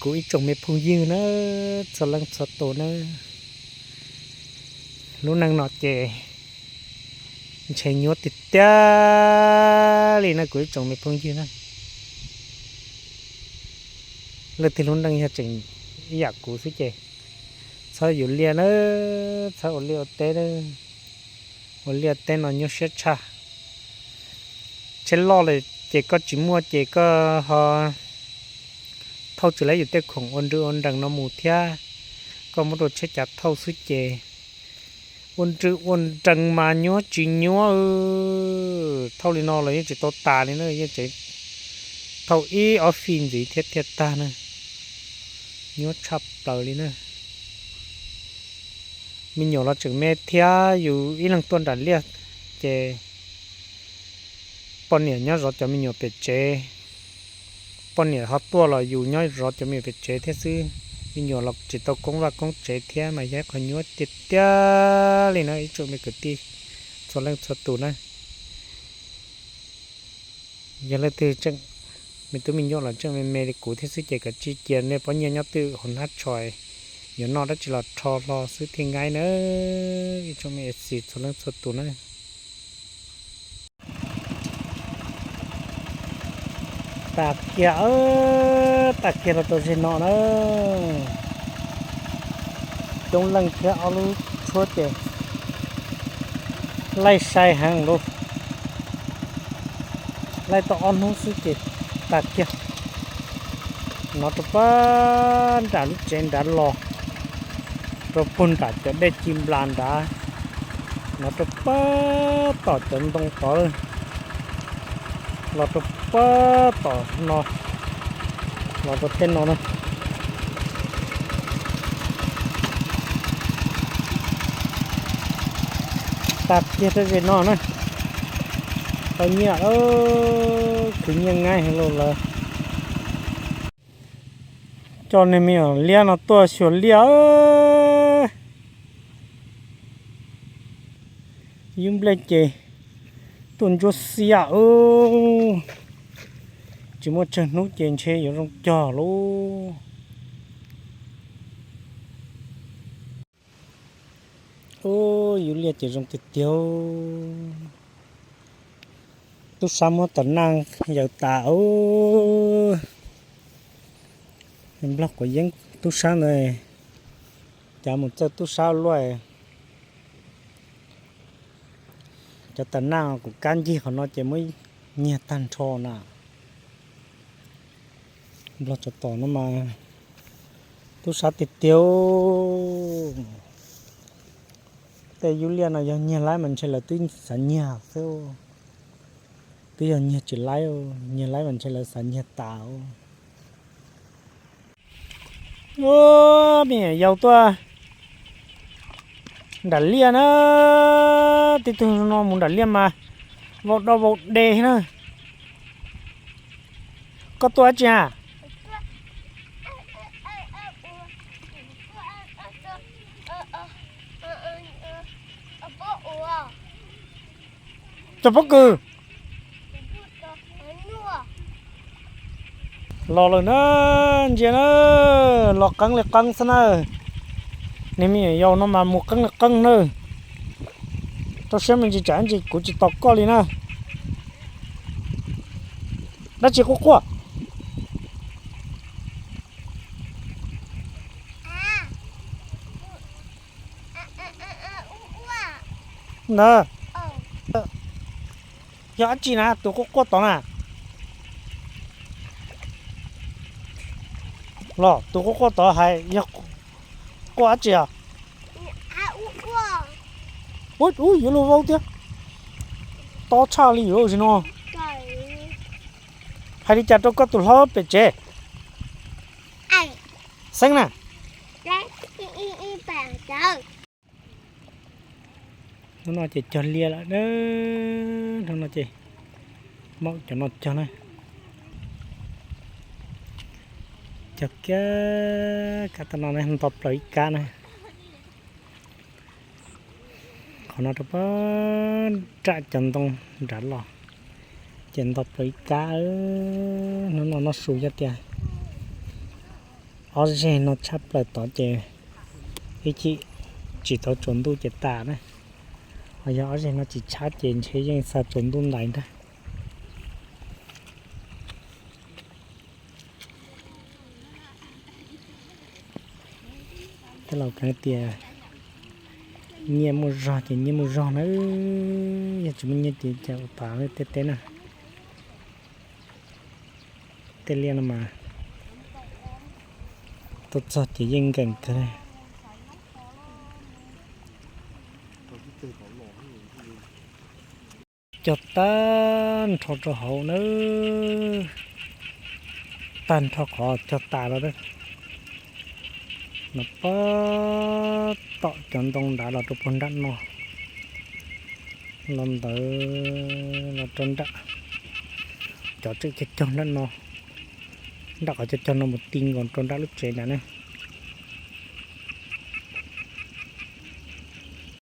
Kuv ib tsoom me phooj ywg na, txhua leej txhua tus na, lub neej no ces ntshe nyuaj tiag tiag li na kuv ib tsoom me phooj ywg na. Leej twg lub neej yog tseem ib yam kuv xwb ces txhob yuav liaj na, txhob ua liaj ua teb na. Ua liaj teb no nyuaj siab tshaj. Tsheb loj lawm ces koj tsis muaj ces koj ho thauj tsis laib yus tej khoom ua nrw ua nrees no mus thiab. Koj muab rau tsheb cav thauj xwb ces ua nrw ua nrees mas nyuaj tsis nyuaj. Thauj li no los yeej tsis tau tas li na, yeej tseem thauj ib ob fij ntxiv thiab thiaj tag na. Nyuaj tshaj plaws li na. Me nyuam los tseem me thiab, yus ib leeg tuaj nram liaj ces poj niam nyob zov cov me nyuam pem tsev. Poj niam ho tuaj los yus nyob zov cov me nyuam pem tsev thiab xwb. Me nyuam los tsis tau koob vaj koob tsev thiab mas yog ib qho nyuaj tiag tiag li na ib tsoom me kwv tij txhua leej txhua tus na. Yog leej twg tseem me tub me nyuam los tseem me me li kuv thiab xwb ces kav tsij cia nej pob nyiaj nyob twj hauv hnab tsho, yuav noj dab tsi los rho hlo xwb thiaj nqaij na ib tsoom me xis txhua leej txhua tus na. Tas kiag, tas kiag los rau zig no na. Coob leej thiab ob lub tshuab ces laij sai heev lauj. Laij tau ob hnub xwb ces tas kiag. Nov rau pab nram lub tsev nrad los, rau puag nram cov dej ci nplas nrad, nov rau pab tom cov ntoo tod, los rau pab tom no, los rau tej no na. Tas kiag rau zig no na. Tau nyiaj, khwv nyiaj nqaij heev lauj lawm. Coj niag me nyuam liab no tuaj xyuas liaj. Yub nplej ces tuaj ntsuab xiab. Tsis muaj tsawg hnub ces ntshe yuav zoo cog lauj. Ub, yub liaj ces zoo tiag tiag. Tub sab muab tom naj yaws tas. Ub, nplog quav yeeb tub sab ntawd, cav mus txawj tub sab luaj. Cov tom naj kuv kab ncig qhov no ces muab nyiag tag nrho na. Nplog tsov tom no mas tub sab tiag tiag. Tej yub liaj no yog nyiag laib mas ntshe lawv twb xav nyiag xwb. Twb yog nyiag tsis laib, nyiag laib mas ntshe lawv xav nyiag tas. Ub, me nyuam yaus tuaj nram liaj na, tib tug no mus nram liaj mas vau dau vau de na. Koj tuaj dab tsi a? Cov pob kws los lawm na, ntsia na, los qeeb li qeeb xwb na. Niag me nyuam yaus no mas mus qeeb li qeeb na. Rau siab me ntsis tsam ntsis kuv tsis tos koj li na. Dab tsi quaj quaj? Ntawd yog dab tsi na tus quaj quaj tod na? Los tus quaj quaj tod hais yog quaj dab tsi os? Ub, yuav luag vau thiab. Tob tshaj li yuav ua si no. Hais li cas rau koj tus hlob pem tsev? Xeeb na. Hnub no ces cog liaj lawm, hnub no ces maum cov no cog na. Cog kiag kab tau no nto plaws ib kab na. Qhov no rau pab nram cov ntoo nrad los, ces nto plaws ib kab. Hnub no noj su yog tias Ob zeg no tshaj plaws tod ces ib chim tsis tau tsaus ntuj ces tas na. Ho yog ob zeg no tsis tshab ces ntshe yeej xa tsaus ntuj ntais ntag. Tej laus hais tias nyiaj muaj zog ces nyiaj muaj zog na, yog tsis muaj nyiaj ces cas ua tas tej teb na. Tej liaj no mas tuaj txog ces yeej nkees kawg. Cog tag nrho rau hauv na, tag nrho qhov cog tas los na. Los puag tom cov ntoo nrad los rau puag nram no, los ntawd los rau nram cov tseem cog cog nram no, nram qhov cog cog no mus ti nkaus rau nram lub tsev nrad ne.